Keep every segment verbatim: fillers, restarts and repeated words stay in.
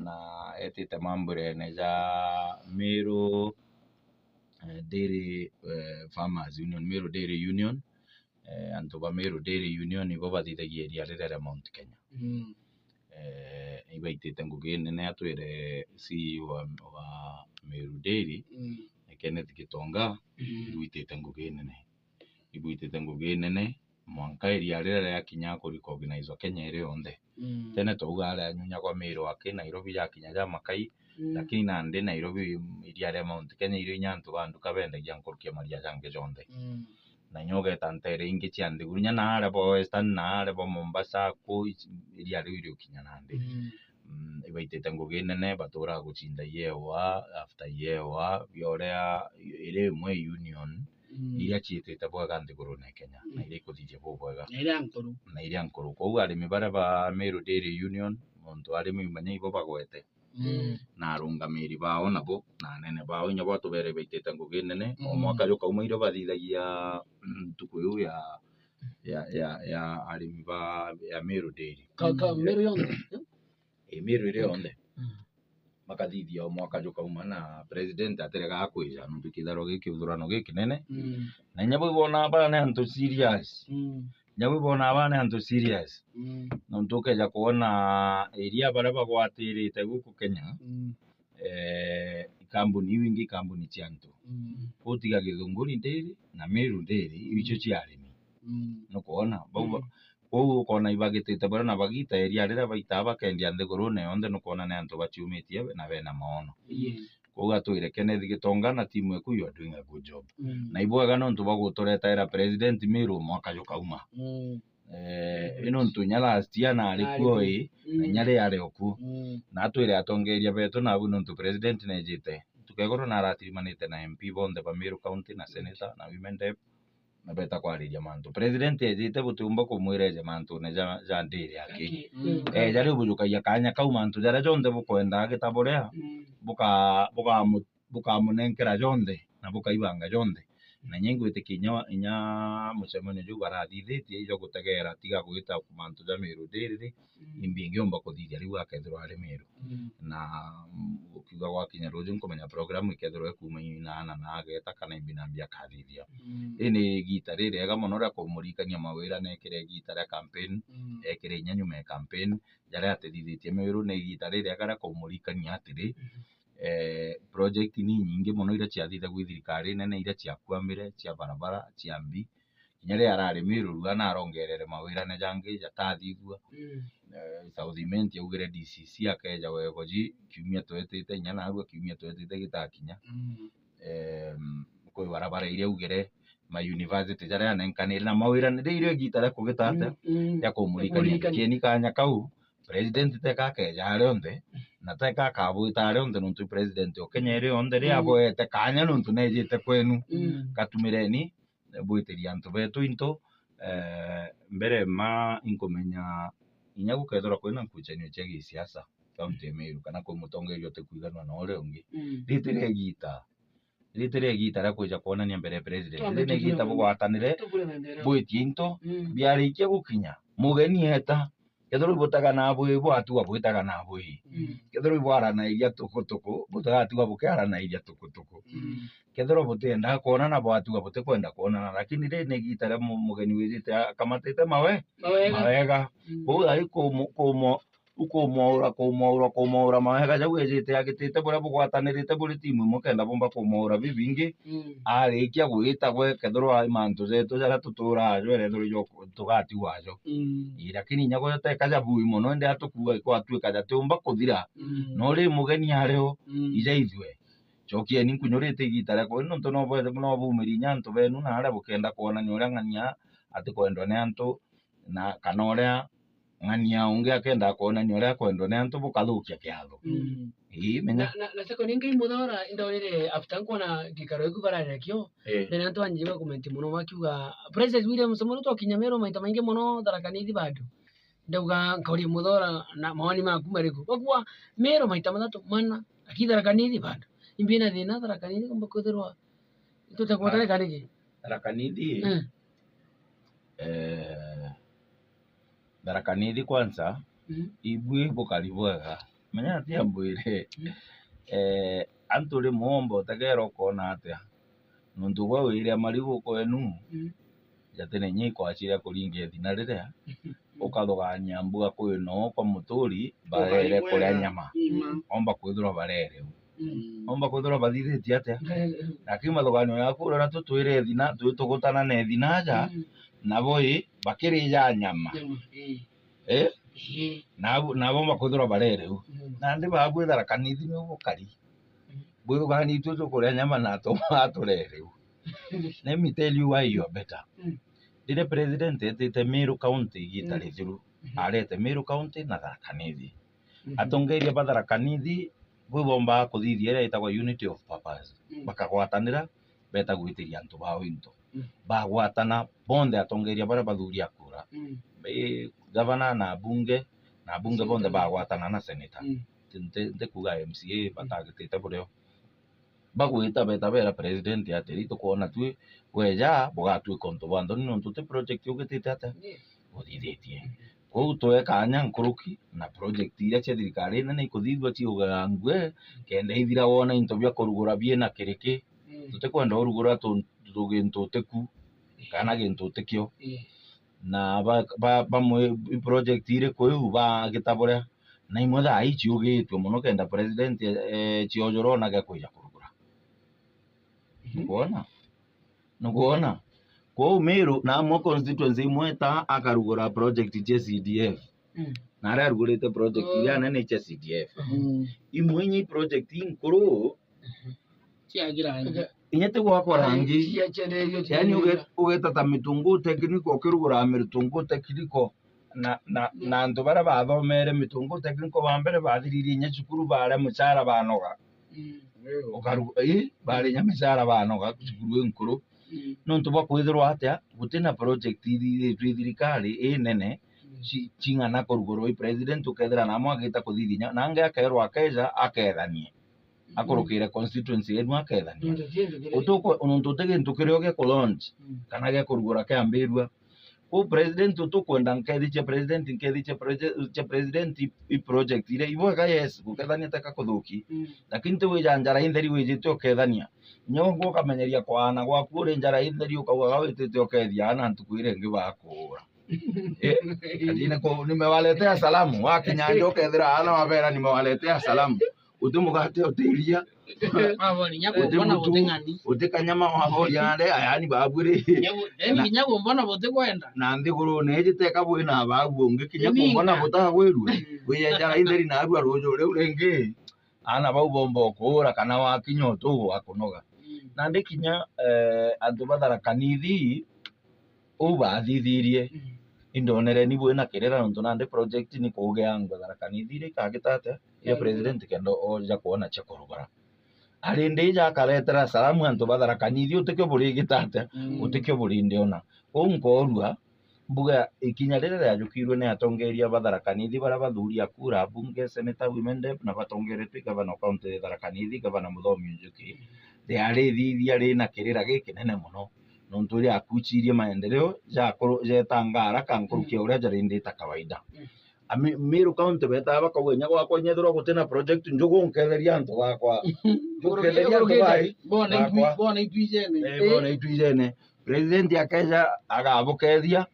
na etite mambwirene ja Meru, eh, Dairy, eh, Farmers Union, Meru Dairy Union. Eh, antu ba Meru Dairy Union ibo bathithagia iria riria ria Mount Kenya. Mm. Eh, ibaitite ngugi nene, atwire C E O wa, wa Meru Dairy, Mm. Kenneth Gitonga, Mm. ibwitite ngugi nene. Ibwitite ngugi nene, mwanka iria riria riakinya ku recognize Kenya iri yonthe. Mm. Tene twauga aria anyunyagwa Meru aki, Nairobi yakinya ja makai, Mm. lakini nandi Nairobi, iria ria Mount Kenya irio inya antu ba nduka bendagia nkuruki ya maria jangi jonthe. Mm. Na inya ugeta ntere ingi cia nthiguru, inya na aria bo Western, na aria bo Mombasa, ku iria riu iriukinya nandi. Mm. Mm, ibaitite ngugi nene, baturaga gucinda iewa after iewa, bia uria iri imwe union Mm. iria ciitite bwega nthigurune ya Kenya, na Mm. iria ikuthithia bubwega. Na iria nkuru. Na iria nkuru. Kwou arimi baria ba Meru Dairy Union, nontu arimi manya ibo bagwete. Mm. Na arungamiri bao nabo, na anene bao, inya bo atubere baitite ngugi nene. O Mm. mwaka jukauma irio bathithagia, mm, ntuku iu ya, ya, ya, ya arimi ba, ya Meru Dairy. Ka, ka, Mm. Meru yonthe? Ii, Meru iri Okay. yonthe. Mm. Makathithia o mwaka jukauma, na president atiregaa kwija, nontu kithurano giki, kithurano gikinene. Mm. Na inya bau ibonaa baa ni antu serious. Mm. Inya bau ibonaa baa ni antu serious. Mm. Nontu ukeja kwona iria baria bagwatirite guku Kenya, Mm. eh, ikambuni iu ingi, ikambuni cia antu. Mm. Utiga Githunguri Dairy na Meru Dairy, iu icio Mm. cia arimi. Mm. Nukwona? Bau ba-, Mm. Kwou ukona ibagitite baria na bagita iria riria baitaa bakendia nthigurune yonthe, nukwona ni antu baciumitie na bena maono. Yes. Kwou atwire Kenneth Gitonga na timu eku, you are doing a good job. Mm. Na ibwega nontu bwa guturetaira president Meru mwaka jukauma. Mm. Eh, i nontu inya last year nari kuo ii, na Mm. inya ri ari okuo. Mm. Na atwire atongeria betu nabu nontu president nejite. Tukegorwa na aratirimanite na M P bonthe ba Meru County na senator na women rep. Na beta kwariria mantu. President ejite butiumba kumwira eje mantune ja, ja ndiri aki. Aki. Mm. Eja riu bujukagia kanya kau mantu jaria jonthe bukwenda agita buria, Mm. buka-, bukamu-, bukamunenkera jonthe na bukaibanga jonthe. Na inya ingwitikia inya, inya mucemanio juu barathithitie ijo gutegera tiga gwita mantu ja Meru Dairy, Mm. imbi ingiumba kuthithia riu akethirwa ari Meru. Mm. Na, mm, ukiuga gwakinya ruju nkumenya program ikethirwa ikuma inana na ageta kana imbi nambi akathithia. Mm. Ii ni igita ririega mono ria kumurikania mawira, nekire igita ria campaign, Mm. ekire inya nyuma ya campaign, jaria atithithitie Meru ni igita ririega ria kumurikania atiri, Mm. eh, project ni nyingi mono iria ciathithagua i thirikari nene, iria ciakuamire, cia barabara, cia mbi, kinya riria arari Meru rua na arongerere mawirane jangi jatathithua. Mm. Eh, South Imenti augire D C C akeja wego ji kiumia twetite, inya narua kiumia twetite gitakinya. Mm. Em, kwi barabara iria augire, ma university jaria anenkanire na mawirane, ri irio igita ria kugita atia? Mm, mm. Ria kumurikania. Kumurikania. Kieni kanya kau, president teka akeja aria onthe, na teka akabwita aria onthe, nontu president o Kenya iri yonthe, ri Mm. abwete kanya nontu nejite kwenu. Mm. Gatumireni, bwitirie antu betu into, eh, mbere ma inkumenya inya gukethirwa kwina nkuchanio cia gisiasa kaunti ya Meru, kana kwi mutongeria utikwiganwa na uria ungi. Mm. Riti ria igita, riti ria igita ria kwija kwonania mbere ya president. Twambe Riti ni igita tugure bugwatanire, tugure maendeleo. Bwitie into, Mm. biarikia gukinya, mugeni eta, kethirwa ibutaga na bwi, bwatua bwitaga na bwi. Mm. Kethirwa ibwaranairia tukutuku, butagatua bukiaranairia tukutuku. Mm. Kethirwa butiendaa kwonana, bwatua butikwenda kwonana, lakini ri ni igita ria mu-, mugeni wijite akamatite mawe-, Mawega. Mawega. Mm. Kwou thaa ii kumu-, kumu-, ukumwaura, kumwaura, kumwaura mawega jau ejite agitite buria bugwatanirite buri timu imwe kenda bumba kumwaura bibingi. Mm. Arikia gwita gwe, kethirwa i mantu jetu jaria tuturaa jo, erethirwa jo tugatigwa jo. Mm. Ii, lakini inya gwe teka ja bui mono, indi atukua ikwatuika jatiumba kuthira. Mm. No ri mugeni ario, Mm. ija ithue. Cokieni nkunyurite igita riakwa, nontu no bwe-, no bumiri inya antu benu, na aria bukenda kwonania uria ng'ania atikwendwa ni antu, na kana uria ng'ania ungi akenda kwonania uria akwendwa ni antu, bukathukia kiatho. Mm. Ii, menya. Na, na, na second ingi Muthora, indonire after nkwona gikaro iku bararira kio, Eh. Then antu banjiji ba comment mono bakiuga, President William Samoei Ruto akinya Meru maita maingi mono Tharaka Nithi bado. Ndauga, nkauria Muthora, na mawoni maku mariku? Bakuuga, Meru maita mathatu, mana, lakini Tharaka Nithi bado. Imbi na thina Tharaka Nithi kumba kwithirwa tutegwataneka niki? Tharaka Nithi, Mm. eh, Tharaka Nithi kwanza, Mm. ibui bukari bwega. Menya atia mbwire. Mm. Eh, antu ri muomba utegera ukona atia? Nontu gwe wire marigu kwenu, mm, jatene inya ikwachiria kuringa ithina riria, mm, ukathugania mbuga kwino kwa muturi, barere kuria nyama. Mm. Omba kwithirwa barere u. Mm. Omba kwithirwa bathithitie atia? Mm. Lakini mathuganio yaku uria tu twire ithina, twi tugutana na ithina aja, mm, nabo i, bakirija nyama. Nyama, eh. Eh? Eh. Nabo, nabo omba kwithirwa barere u. Mm. Nandi babu ithara kanithi ni ubukari. Bwithugania itwe tukuria nyama na atuma aturere u. Let me tell you why you are better. Mm. Riria president etite Meru County igita, mm, rithiru, mhm, arete Meru County na Tharaka Nithi. Mhm. Atongeria ba Tharaka Nithi bwi bombaga kuthithia iria itagwa unity of purpose. Mm. Bakagwatanira, beta gwitiria antu bao into. Mm. Bagwatana bonthe atongeria baria bathuria kura. Mm. Ii, gavana na abunge, na abunge bonthe, senator, bagwatana na senator. Mm. Nti-, nti-, ntikuga M C A, mm, batagitite burio. Bagwita beta bera president atiri, tukwona twi, weja, bugatwika untu bwa nthoni nontu ti project ugitite atia? Yes. Uthithitie. Mm. Kwou twe kanya nkuruki na project iria cia thirikari nene ikuthithua ciugaga ngue, mm, kenda ithira wona into bia kurugura biina kiriki. Mm. Tutikwenda urugura tu-, tu-, gintu utiku, kana gintu utikio. Yes. Na ba, ba, bamwe i project iriku iu bagita buria, na imwe thaa ii ciugitue mono kenda president, eh, ciojorwa na gia kwija kurugura. Mhm. Nukwona? Nukwona? Kwou Meru, na amwe constituency imwe ta akarugura project cia C D F. Mm. Na aria arugurite project, oh, iria nene cia C D F. Mm. Imwe inya i project inkuru, mhm, ciagira nja. Inya ti gwakwa rangi. Cia-, ciacererio, yani, uge-, ugeta ta Mitungu Technical, ukirugura Mitungu Technical, na, na, mm, na antu baria bathomere Mitungu Technical ba mbere bathiririe inya cukuru, baria mucara banoga. Mm. Ukaru-, ii, baria inya micara banoga cukuru inkuru. Mm. Nontu bwa kwithirwa atia, gutina project ithithitue i thirikari inene, mm, ci-, cing'ana kurugurwa i president, ukethira na amwe agita kuthithia inya, na angi akerwa akeja akethanie. Akurukire constituency yenu akethania. Utukwe-, nontu uti gintu kirio gia ku launch, mm, kana gia kurugura kiambirua. Kwou president utukwenda nkethi cia president, nkethi cia proje-, cia president i, i project iria ibwega, yes, gukethania teka kuthuki. Mm. Lakini ti wija njara intheri wijite ukethania. Nyo ngu ukamenyeria kwaana gwaku uri njara intheri ukaugaga witite ukethia aana ntuku iria ingi bakuura. Eh, ati ni ku-, nimewaletea salamu. Wakinya nja ukethira aana wabera, "Nimewaletea salamu." Uti mugate, uti iria. Wabona inya uti kumbona mutu, uting'ani. Uti kanyama waboria nde, ayani babu ri. Nyagu-, eni na, kinya kumbona butikwenda. Na nthiguru ni ijite kabwi na babu ungi kinya kumbona butagwirue. Mm. Wiyenjara intheri na arua ruju riu ringi. Aana bau bomba ukuura kana wakinya utu gwa kunoga. Mm. Nandi kinya, eh, antu ba Tharaka Nithi, uu baathithirie. Mm. Indonere ni bwina kirira nontu nandi project ni kugeangwa Tharaka Nithi iria ikagita atia? Ya president kenda oja kwona cia kurugura. Ari ndi ija akaretera salamu antu ba Tharaka Nithi, utikio burigita atia? Mm. Utikio burindiona. Uu nkoorua, mbuga ikinya riria riajukirue ni atongeria ba Tharaka Nithi baria bathuria kura, abunge, senator, women rep, na batongeretwe i gavana o kaunti ya Tharaka Nithi, Gavana Muthomi Njuki, mm, riarithithia rina kirira gikinene mono. Nontu riakuchirie maendeleo ja kuru-, jetanga haraka nkuruki ya, mm, uria jarindite kawaida. Mm. A Mi-, Meru County betaa bakauga, "Inya gwakwa inya ethirwa gutina project, njugu nketheria antu bakwa." Njugu nketheria antu bai-, bona itwi-, bakwa. Bona itwijene. Eh, bona itwijene. President akeja agabukethia,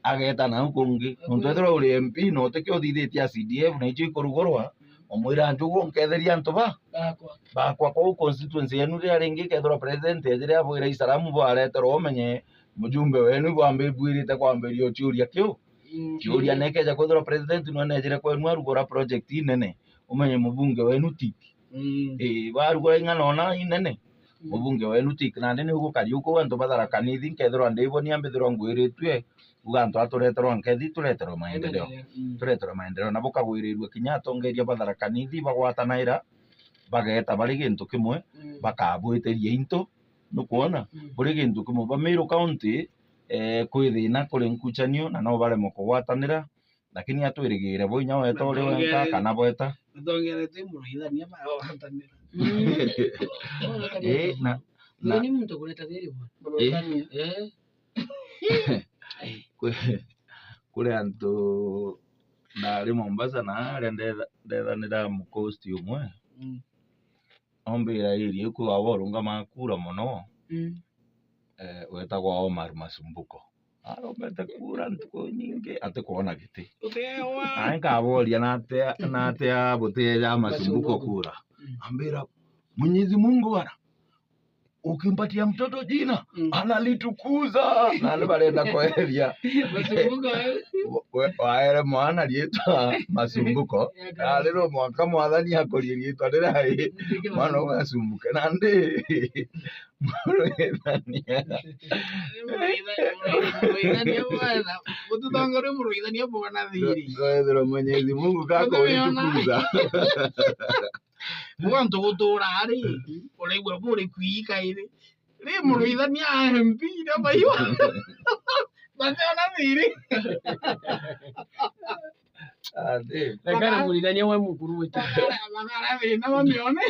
ageta nau kungi. Nontu ethirwa uri M P na utikio uthithitie a C D F na icio ikurugurwa, umwira, "Njugu nketheria antu ba-, bakwa." Bakwa. Kwou constituency yenu riria ringi ikethirwa president ejire abwira i salamu bwareterwa, umenye mujumbe wenu ibwambi-, bwirite kwambiria uciuria kiu. Mm, kiuria, mm, nekeja kwithirwa president nwe nejire kwenu arugura project inene, umenye mubunge wenu tik. Mm. Ii, barugura ing'ana ona inene, mm, mubunge wenu tik. Nandi ni ugukari uku antu ba Tharaka Nithi, nkethirwa ndibonia mbithirwa ngwiritue, uga antu atureterwa nkethi, tureterwe maendeleo. Maendeleo, mm. Tureterwe maendeleo. Na bukagwirirua kinya atongeria ba Tharaka Nithi bagwatanaira, bageta bari gintu kimwe, mm, bakabwitiria into, nukwona? Mm. Buri gintu kimwe. Ba Meru County, eh, kwi thina, kuri nkuchanio, na no baremwe kugwatanira, lakini atwirigire bo inya weta uri wenka kana bweta. Batongerete muraithania bagwatanira. Mm. Eh, na, na ni muntu kureta thiri bwana. Eh. Eh. Kwi, kuri antu ndari Mombasa na aria ndetha-, ndethanira mukosti umwe. Mm. Ombira area iku awa urungama kura mono. Mm. Eh, wetagwa Omar Masumbuko. Arombete kura ntuku nyingi atikwona giti. Utewa. Nae nkaboria, "Natia, natia butieja Masumbuko Masumbuko. Kura?" Mm. Ambira, "Mwenyezi Mungu bana, ukimpatia mtoto jina, mm, analitukuza." Na ni barenda kweria. Masumbuko, eh? Wa-, wa-, waere mwana riitwa Masumbuko. Yaka. Na riria mwanka mwathani akurie riitwa riria ri, mwana ugasumbuke. Nandi Muruithania. Muruithania bwana. Gututongoria muruithania bwana thiri. Twethirwa Mwenyezi Mungu gakuritukuza. Uga antu gutura ari, uraigua buri kwii kairi. Ri muruithania a M P na baiwa. Bateona thiri. Ati. Ekara muruithania we mukuru wetu. Bagara, bagara thina bamione.